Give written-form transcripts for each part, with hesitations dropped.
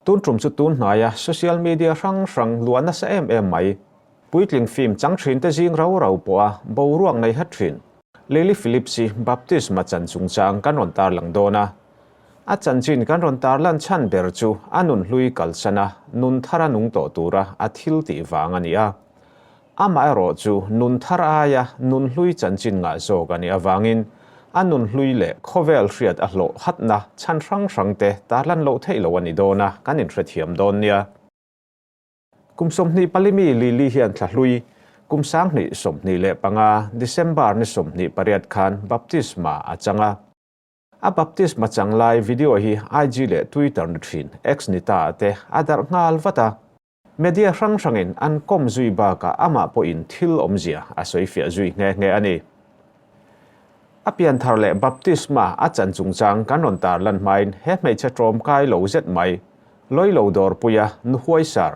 Tun tum chu tun hnaia social media hrang hrang luah nasa em em mai. Puitling film chang thin te zing rau rau pawh a boruak nei hat thin. Lily Phillips hi baptisma chan chungchang kan rawn tarlang dawn a. A chanchin kan rawn tarlan chhan ber chu a nun hlui kalsan a, nun thar a nung tawh tura a thil tih vang a ni a. Amaherawh chu nun thar aia nun hlui chanchin ngah zawk a nih avangin a nun hlui leh khawvel hriat a hlawh hatna chhan hrang hrang te tarlan loh theih loh a ni dawn a, kan inhrethiam dawn nia. Kum 24 mi Lily hian thla hlui kum 2025 December ni 28 khan baptisma a chang a. A baptisma chang lai video hi IG leh Twitter ni thin X ni ta te a darh nghal vat a. Media hrang hrangin an kawm zui bakah amah pawhin thil awmzia a sawi fiah zui nghe nghe a ni. A pianthar leh baptisma a chan chungchang kan rawn tarlan hmain he hmeichhe tlawmkai lo zet mai, lawi lo dawrpuia nu huaisar,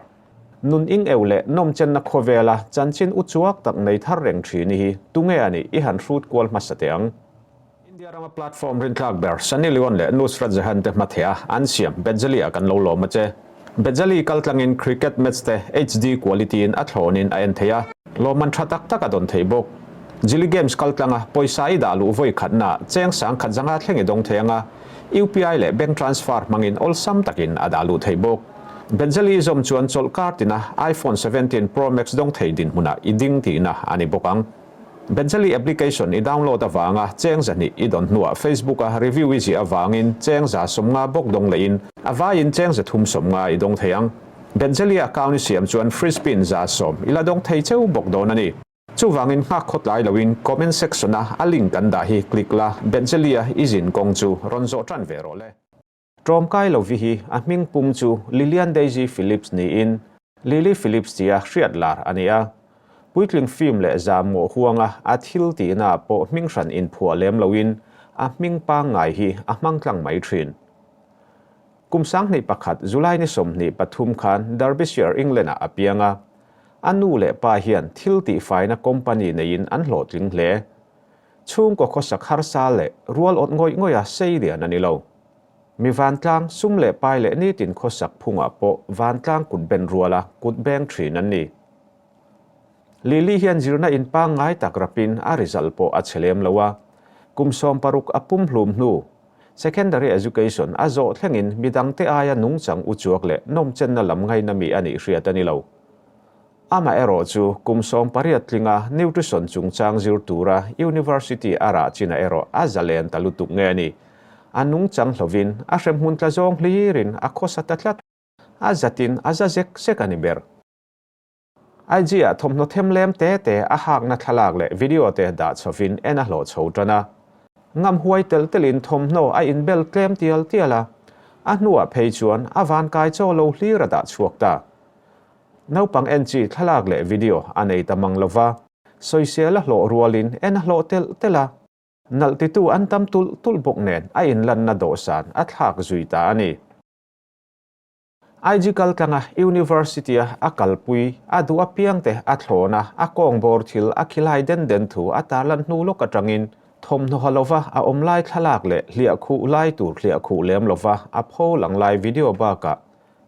nun ing eu leh nawmchenna khawvela chanchin uchuak tak nei thar reng thini hi tunge a nih i han hrut kual hmasa teh ang. India rama platform rintlak ber Sunny Leone leh Nusrat Jahan te hmatheh a an siam Bejali ah kan lo lawm a che. Bejali kaltlangin cricket match te HD quality in a thlawnin a en thei a, lawmman tha tak tak a dawn thei bawk. Jili Games kaltlanga pawisa i dah luh vawi khatna cheng sang khat zanga thleng i dawng thei anga, UPI leh bank transfer hmangin awlsam takin a dah luh thei bawk. Bejali zawm chuan chawlhkar tina iPhone 17 Pro Max dawng thei dinhmunah i ding tihna a ni bawk ang. Bejali application i download avanga cheng zahnih i dawn hnuah Facebook a review i ziah avangin cheng za 50 bawk dawng lehin a vaiin cheng 350 i dawng thei ang. Bejali account i siam chuan free spin 100 i la dawng thei cheu bawk dawn a ni. Chuvangin nghak khawtlai loin comment section a a link kan dah hi click la Bejali a i zin kawng chu rawn zawh tan ve rawh le. Tlawmkai lovi hi a hming pum chu Lilian Daisy Phillips niin Lily Phillips tia hriat lar a ni a. Puitling film leh zahmawh huanga a thil tihna pawh hming hran inphuah lem loin a hming pangngai hi a hmang tlang mai thin. Kum 2001 July ni 23 khan Derbyshire, England-ah a piang a. A nu leh pa hian thil tihfaina company neiin an hlawhtling hle. Chhungkaw khawsak harsa leh rual awt ngawih ngawih a sei lian a ni lo. Mi vantlang, sum leh pai leh nitin khawsak phungah pawh vantlang kut ben ruala kut beng thin an ni. Lily hian zirna in pangngai tak rapin a result pawh a chhe lem lo a, kum 16 a pum hlum hnu, secondary education a zawh thlengin midangte aia nungchang uchuak leh nawmchenna lam ngaina mi a nih hriat a ni lo. Amaherawh chu kum 18 tlinga nutrition chungchang zir tura university a rah chinah erawh a zalen ta lutuk nge a ni. A nungchang hlovin a hremhmun tla zawng hlirin a khawsa ta tlat. A zatin a za zek zek a ni ber. IG ah thawmhnaw them lem te te a hakna thlalak leh video te dah chhovin en a hlawh chho tan a. Ngam huai telh telhin thawmhnaw a inbel tlem tial tial a. A hnuah phei chuan a vankai chaw lo hlir a dah chhuak ta. Naupang en chi thlalak leh video a nei ta mang lova, sawisel a hlawh rualin en a hlawh telh telh a, nalh titu an tam tulh tulh bawk nen a inlanna dawhsan a thlak zui ta a ni. IG kaltlanga University-a a kalpui a duh apiangte a thlawn a, a kawng bawr thil a khilai den den thu a tarlan hnu lawk atangin thawmhnaw ha lova a awm lai thlalak leh hliahkhuh lai tur hliahkhuh lem lova a pho lang lai video bakah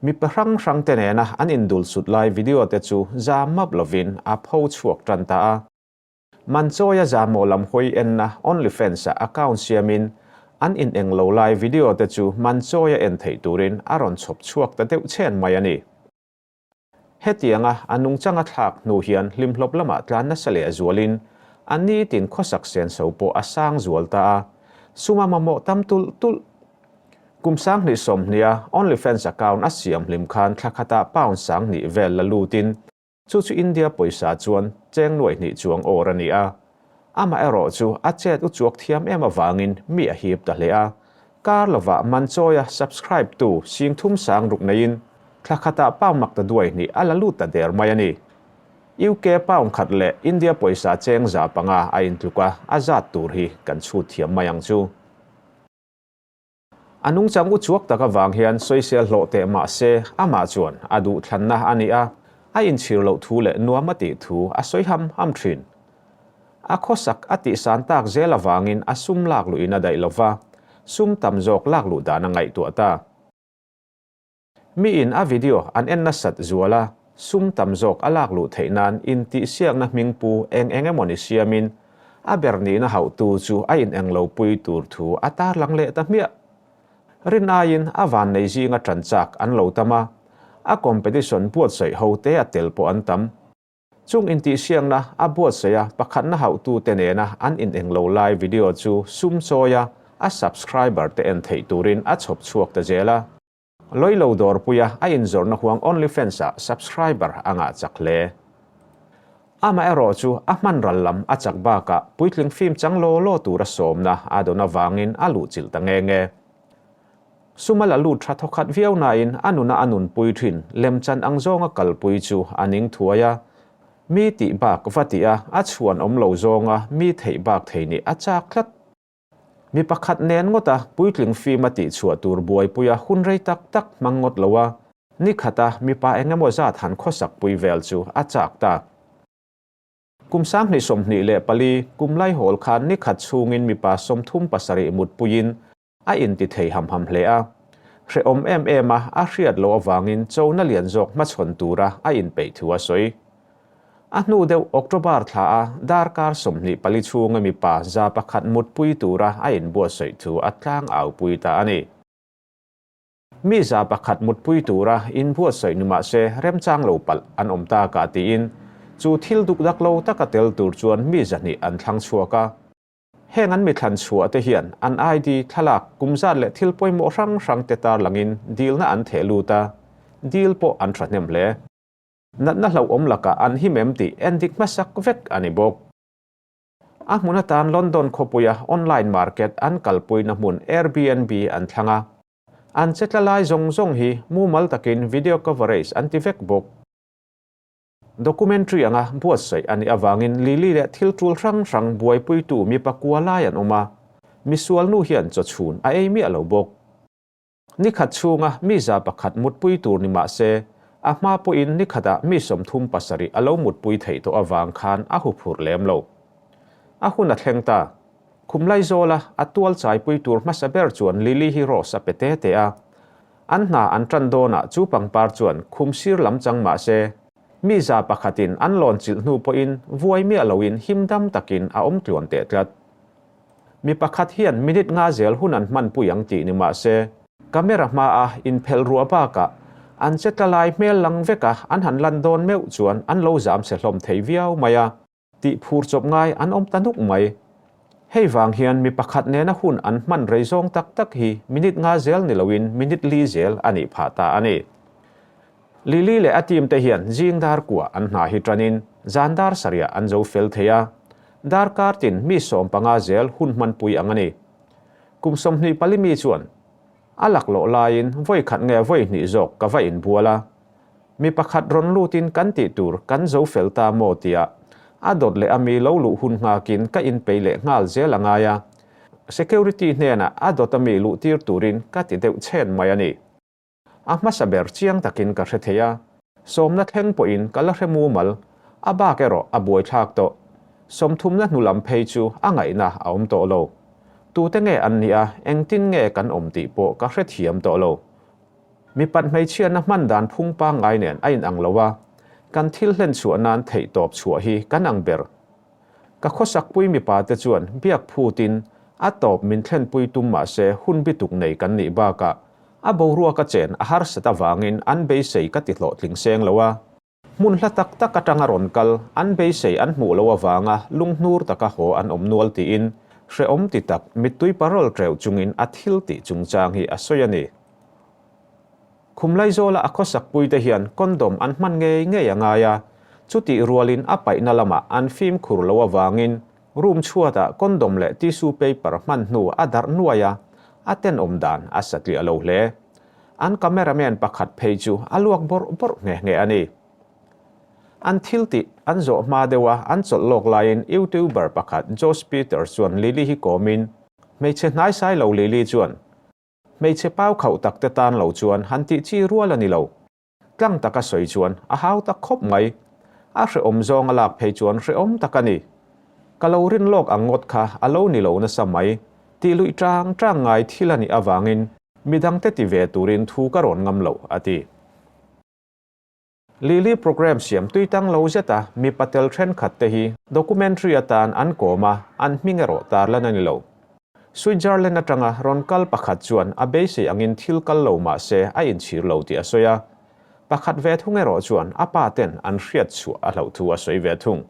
Mipa hrang hrang te nena an indul sut lai video te chu za map lovin a pho chhuak tan ta a. Manchawia zahmawh lam hawi enna OnlyFans ah account siamin an ineng lo lai video te chu Manchawia en theih turin a rawn chhawp chhuak ta deuh chhen mai a ni. Hetianga a nungchanga thlak hnu hian hlimhlawp lamah tlan nasa leh zualin a nitin khawsak senso pawh a sang zual ta a, suma mamawh tam tulh tulh. Kum 2020 a OnlyFans account a siam hlim khan thla khatah pound 2000 vel la lutin chu chu India pawisa chuan cheng 200 chuang awr a ni a. Amaherawh chu a chet uchuak thiam em avangin mi a hip ta hle a. Kar lovah Manchawia subscribe tu 36,000 neiin thla khatah pound 200 a la lut ta der mai a ni. UK pound khat leh India pawisa cheng 500 a intluk a, a zat tur hi kan chhut thiam mai ang chu. A nungchang uchuak tak avang hian sawisel hlawh teh mah se amah chuan a duh thlanna a ni a, a inchhir loh thu leh nuam a tih thu a sawi ham ham thin. A khawsak a tihsan tak zel avangin a sum lak luhin a daih lova, sum tam zawk lak luh dan a ngaihtuah ta. Miin a video an en nasat zual a, sum tam zawk a lak luh theih nan intihsiakna hming pu eng eng emawni siamin a ber nihna hauhtu chu a ineng lo pui tur thu a tarlang leh ta hmiah. Rin aiin a vannei zinga ṭan chak an lo tam a, a competition buatsaih ho te a tel pawh an tam. Chung intihsiakna a buatsaih a pakhatna hauhtute nena an ineng lo lai video chu sum chawi a, a subscriber te en theih turin a chhawp chhuak ta zel a. Lawilo dawrpuia a inzawrhna huang OnlyFans ah subscriber a ngah chak hle. Amaherawh chu a hman ral lam a chak bakah puitling film chang law law tura sawmna a dawn avangin a luhchilh ta nge nge. Sum a la lut tha thawkhat viau nain a nuna a nunpui thin lemchan ang zawnga kalpui chu a ning thuai a, mi tih bak va tih a a chhuan awm lo zawnga mi theih bak thei nih a chak tlat. Mi pakhat nen ngawta puitling fim a tihchhuah tur buaipuia hun rei tak tak hmang ngawt lo a, ni khata mipa eng emaw zat han khawsak pui vel chu a chak ta. Kum 2024 kum laihawl khan ni khat chhungin mipa 37 mutpuiin a inti thei ham ham hle a. Hrehawm em em a a hriat loh avangin chona lian zawk hmachhawn tura a inpeih thu a sawi. A hnu deuh October thla a darkar 24 chhunga mipa 101 mutpui tura a inbuatsaih thu a tlang aupui ta a ni. Mi 101 mutpui tura inbuatsaih ni mahse remchang lo palh an awm tak ah tiin chu thil duk dak lo taka tel tur chuan mi 200 an thlang chhuak a. Heng an mi thlan chhuah te hian an ID, thlalak, kum zat leh thil pawimawh hrang hrang te tarlangin dilna an theh lut a, dil pawh an thahnem hle. Natna hlauhawm lakah an him em tih endik hmasak vek a ni bawk. A hmun atan London khawpuia online market an kalpuina hmun Airbnb an thlang a. An che tla lai zawng zawng hi mumal takin video coverage an ti vek bawk. Documentary anga buatsaih a nih avangin Lily leh thil tul hrang hrang buaipuitu mipa kua lai an awm a, misualnu hian chawchhun a ei miah lo bawk. Ni khat chhunga mi 101 mutpui tur ni mah se, a hma pawhin ni khatah mi 37 a lo mutpui theih tawh avang khan a huphurh lem lo. A hun a thleng ta. Khum Laizawla a tual chaipui tur hmasa ber chuan Lily hi rose a pe te te a. An hna an tan dawnah chu pangpar chuan khum sir lam chang mah se, mi 100-in an lawn chilh hnu pawhin vuai miah loin him dam takin a awm tluan teh tlat. Mi pakhat hian minute nga zel hun an hmanpui ang tih ni mah se, camera hmaa inphelh ruah bakah an che tla lai hmel lang veka an han lan dawn meuh chuan an lo zam chhe hlawm thei viau mai a, tih phur chawp ngai an awm ta nuk mai. Hei vang hian mi pakhat nena hun an hman rei zawng tak tak hi minute nga zel ni loin minute li zel a nih phah ta a ni. Lily leh a team te hian zing dar kua an hna hi tanin zan dar sarih an zo fel thei a, darkar tin mi 15 zel hun hmanpui ang a ni. Kum 24 mi chuan a laklawh laiin vawi khat nge vawi hnih zawk ka va inbual a, mi pakhat rawn lutin kan tih tur kan zo fel ta maw tia a dawt leh a mi lo luh hun nghakin ka inpei leh nghal zel a ngai a, security hnenah a dawt a mi luh tir turin ka ti deuh chhen mai a ni. A hmasa ber chiang takin ka hre thei a, sawmna thleng pawhin ka la hre mumal, a bak erawh a buaithlak tawh. Sawmthumna hnu lam phei chu a ngaihna a awm tawh lo. Tute nge an nih a, engtin nge kan awm tih pawh ka hre thiam tawh lo. Mipat hmeichhiatna hman dan phung pangngai nen a inang lo a, kan thil hlen chhuah nan theihtawp chhuah hi kan ang ber. Ka khawsakpui mipa te chuan biak phutin a tawp min thlenpui tum mah se hun bituk nei kan nih bakah a boruak a chen a harsat avangin an beisei ka ti hlawhtling seng lo a. Hmun hla tak tak atanga rawn kal an beisei an hmuh loh avanga lunghnur taka haw an awm nual tiin hrehawm ti tak mittui parawl teuh chungin a thil tih chungchang hi a sawi a ni. Khum Laizawla a khawsakpuite hian condom an hman ngei ngei a ngai a, chutih rualin a paihna lamah an fimkhur loh avangin room chhuatah condom leh tissue paper hman hnu a darh nuai a, a tenawm dan a satliah lo hle. An cameraman pakhat phei chu a luak bawrh bawrh nghe nghe a ni. An thil tih an zawh hma deuh a, an chawlh lawk laiin YouTuber pakhat Josh Peters chuan Lily hi kawmin, Hmeichhe hnaisai lo Lily chuan Hmeichhe pau khauh tak te tan lo chuan han tih chi rual a ni lo. Tlang taka sawi chuan a hau tak khawp mai. A hrehawm zawng a lak phei chuan hrehawm tak a ni. Ka lo rin lawk ang ngawt kha a lo ni lo nasa mai. Tih luih tang tang ngai thil a nih avangin. Midangte ti ve turin thu ka rawn ngam lo, a ti. Lily programme siam tuitang lo zeta mipa tel thenkhat te hi documentary atan an kawm a, an hming erawh tarlan a ni lo. Switzerland atanga rawn kal pakhat chuan a beisei angin thil kal lo mah se a inchhir lo tih a sawi a. Pakhat ve thung erawh chuan a pa ten an hriat chhuah a hlauh thu a sawi ve thung.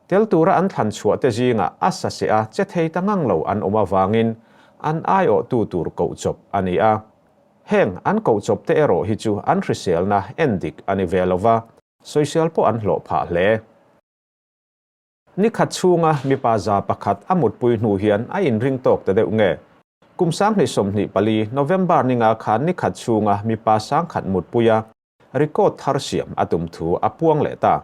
Tel tura an thlan chhuah te zingah a sa seh a che thei ta ngang lo an awm avangin an aiawhtu tur koh chawp a ni a. Heng an koh chawp te erawh hi chu an hriselna en dik a ni ve lo va, sawisel pawh an hlawh phah hle. Ni khat chhunga mipa 100 a mutpui hnu hian a inring tawk ta deuh nge? Kum 2024 November ninga khan ni khat chhunga mipa 1000 mutpui a record thar siam a tum thu a puang leh ta.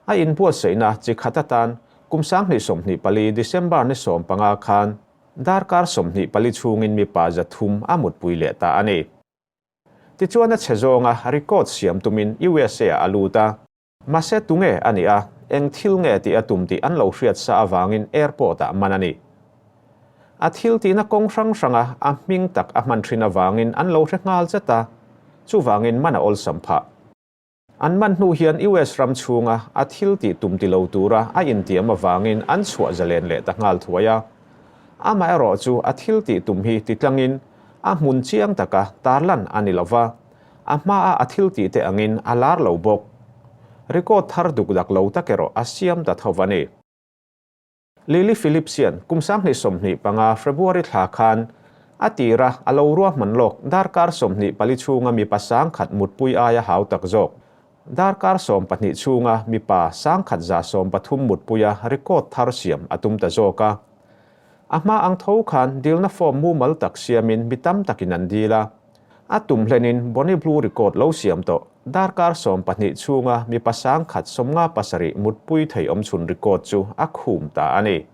A inbuatsaihna chi khat atan kum 2024 December ni 15 khan darkar 24 chhungin mipa 300 a mutpui leh ta a ni. Tichuan a chhe zawnga record siam tumin USA-ah a lut a. Mahse tunge a nih a, eng thil nge tih a tum tih an lo hriat sa avangin airport-ah man a ni. A thil tihna kawng hrang hranga a hming tak a hman thin avangin an lo hre nghal zet a, chuvangin man a awlsam phah. An man hnu hian US ram chhunga a thil tih tum ti lo tura a intiam avangin an chhuah zalen leh ta nghal thuai a. Amaherawh chu a thil tih tum hi titlangin a hmun chiang taka tarlan a ni lova, A hmaa a thil tih te angin a lar lo bawk. Record thar duk dak lo tak erawh a siam ta tho a ni. Lily Phillips hian kum 2025 February thla khan a tira a lo ruahman lawk darkar 24 chhunga mipa 1000 mutpui aia hau tak zawk. Darkar 12 chhunga mipa 1113 mutpuia record thar siam a tum ta zawk a. A hma ang tho khan dilna form mumal tak siamin mi tam takin an dil a. A tum hlenin Bonnie Blue record lo siam tawh, darkar 12 chhunga mipa 1057 mutpui thei awmchhun record chu a khum ta a ni.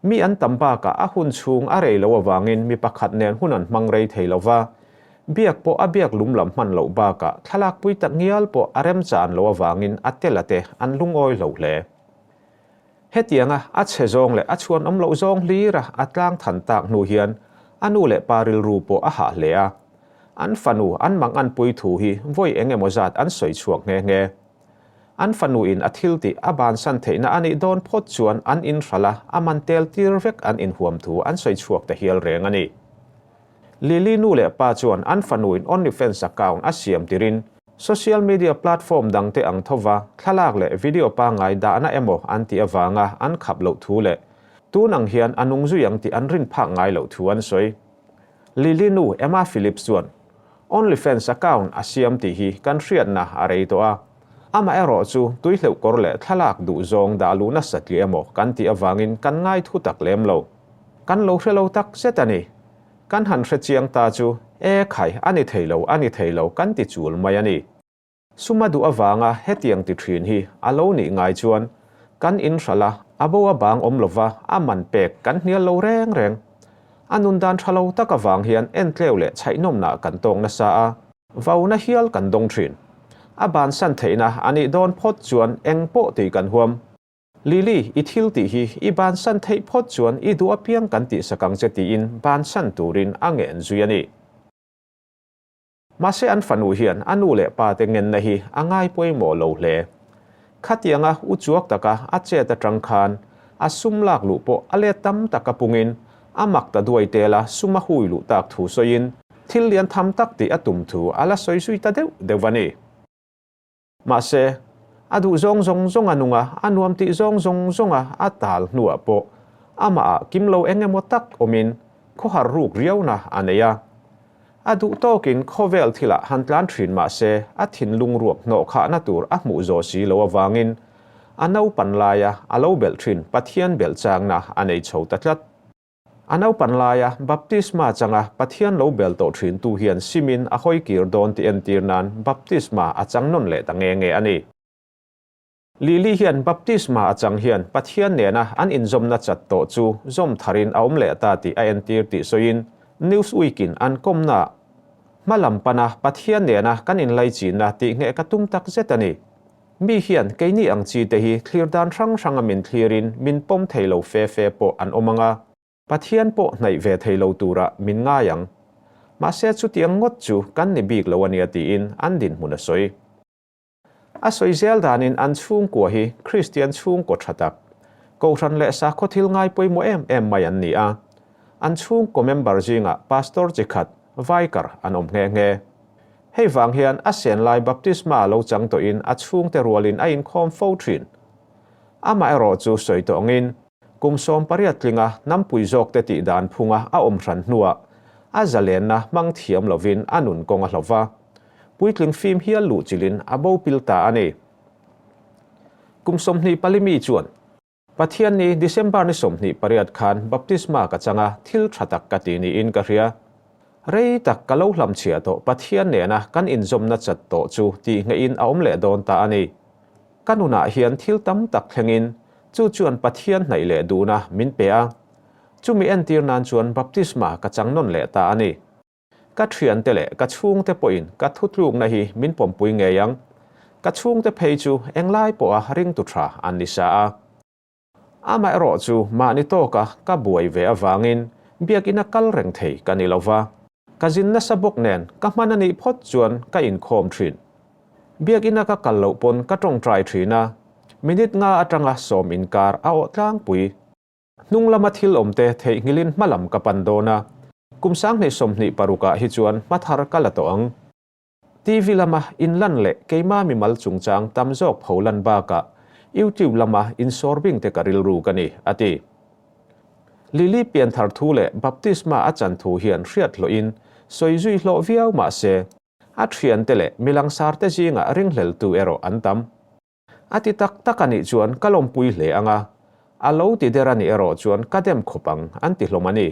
Mi an tam bakah a hun chhung a rei lo avangin mi pakhat nen hun an hmang rei thei lo va, biak pawh a biak lum lam hman loh bakah thlalakpui tak ngial pawh a remchan lo avangin a tela te an lungawi hlo hle. Hetianga a chhe zawng leh a chhuan awm loh zawng hlira a tlang than tak hnu hian a nu leh pa rilru pawh a hah hle a. An fanu an mang an pui thu hi vawi eng emaw zat an sawi chhuak nghe nghe. An fanu in a thil tih a bansan theihna a nih dawn phawt chuan an inhralh a, a man tel tir vek an inhuam thu an sawi chhuak ta hial reng a ni. Lily nu leh pa chuan an fanu in OnlyFans account a siam tirin social media platform dangte ang thova thlalak leh video pangngai dahna emaw an tih avanga an khap loh thu leh tun ang hian a nung zui ang tih an rin phak ngai loh thu an sawi. Lily nu Emma Phillips chuan OnlyFans account a siam tih hi kan hriatna a rei tawh a, amaherawh chu tuihleuh kawr leh thlalak duh zawng dah luh nasa tih emaw kan tih avangin kan ngai thu tak lem lo. Kan lo hre lo tak zet a ni. Kan han hre chiang ta chu, E khai, a ni thei lo, a ni thei lo, kan ti chul mai a ni. Suma duh avanga hetiang ti thin hi a lo nih ngai chuan kan inhralh a, a bo a bang awm lova a man pek kan hnial lo reng reng. A nun dan tha lo tak avang hian entleu leh chhaihnawmnah kan tawk nasa a, vauna hial kan dawng thin. A bansan theihna a nih dawn phawt chuan eng pawh tih kan huam. Lily, i thil tih hi i bansan theih phawt chuan i duh apiang kan tihsak ang che tiin bansan turin a ngen zui a ni. Mahse an fanu hian a nu leh pa te ngenna hi a ngai pawimawh lo hle. Khatianga u chuak taka a chet atang khan a sum lak luh pawh a let tam taka pungin a mak ta duai tela sum a hui luh tak thu sawiin thil lian tham tak tih a tum thu a la sawi zui ta deuh deuh a ni. Mahse, a duh zawng zawng zawng a nung a, a nuam tih zawng zawng zawng a a tal hnuah pawh amahah kim lo eng emaw tak awmin khawhar ruk riauna a nei a. A duh tawkin khawvel thilah han tlan thin mahse a thinlung ruak hnawh khahna tur a hmuh zawh si lo avangin a naupan laia a lo belh thin Pathian belh changna a nei chho ta tlat. A naupan laia baptisma changa Pathian lo bel tawh thintu hian simin a hawi kir dawn tih entir nan baptisma a chang nawn leh ta nge nge a ni. Lily hian baptisma a chang hian Pathian nena an inzawmna chat tawh chu zawm tharin a awm leh ta tih a entir tih sawiin Newsweek-in an kawmnaah hma lam pana Pathian nena kan inlaichinna tih ngheh ka tum tak zet a ni. Mi hian keini ang chi te hi thlir dan hrang hranga min thlirin min pawm thei lo fe fe pawh an awm ang a. Pathian pawh hnaih ve thei lo turah min ngai ang. Mahse chutiang ngawt chu kan ni bik lo ania tiin an dinhmun a sawi. A sawi zel danin an chhungkua hi Kristian chhungkaw tha tak, Kohhran leh sakhaw thil ngai pawimawh em em mai an ni a. An chhungkaw member zingah Pastor chi khat, Vicar, an awm nghe nghe. Hei vang hian a sen lai baptisma lo chang tawhin a chhungte rualin a inkhawm fo thin. Amaherawh chu sawi tawh angin Kum 18 tlinga hnampui zawkte tih dan phunga a awm hran hnuah a zalenna hmang thiam lovin a nun kawng a hlo va, puitling fim hial luh chilhin a bo pil ta a ni. Kum 24 mi chuan, Pathian ni December ni 28 khan baptisma ka chang a, thil tha tak ka ti niin ka hria. Rei tak ka lo hlamchhiah tawh Pathian nena kan inzawmna chat tawh chu tihngeihin a awm leh dawn ta a ni. Ka nunah hian thil tam tak thlengin chu chuan Pathian hnaih leh duhna min pe a. Chumi entir nan chuan baptisma ka chang nawn leh ta a ni. Ka thiante leh ka chhungte pawhin ka thutlukna hi min pawmpui ngei ang. Ka chhungte phei chu englai pawha ringtu tha an ni sa a. Amaherawh chu mahni tawka ka buai ve avangin biakina kal reng thei ka ni lo va. Ka zin nasa bawk nen ka hman a nih phawt chuan ka inkhawm thin. Biakina ka kal loh pawn ka tawngtai thin a, minute nga atanga sawm inkar a awh tlangpui. Hnung lama thil awmte theihnghilhin hma lam ka pan dawn a, kum 2026 ah hi chuan hma thar ka la tawh ang. TV lama inlan leh keima mimal chungchang tam zawk pho lan bakah YouTube lama insawr bing te ka rilru ka ni, a ti. Lily pianthar thu leh baptisma a chan thu hian hriat hlawhin sawi zui hlawh viau mah se, a thiante leh milangsar te zingah ringhleltu erawh an tam. A ti tak tak a nih chuan ka lawmpui hle ang a, a lo ti der a nih erawh chuan ka dem khawp ang, an ti hlawm a ni.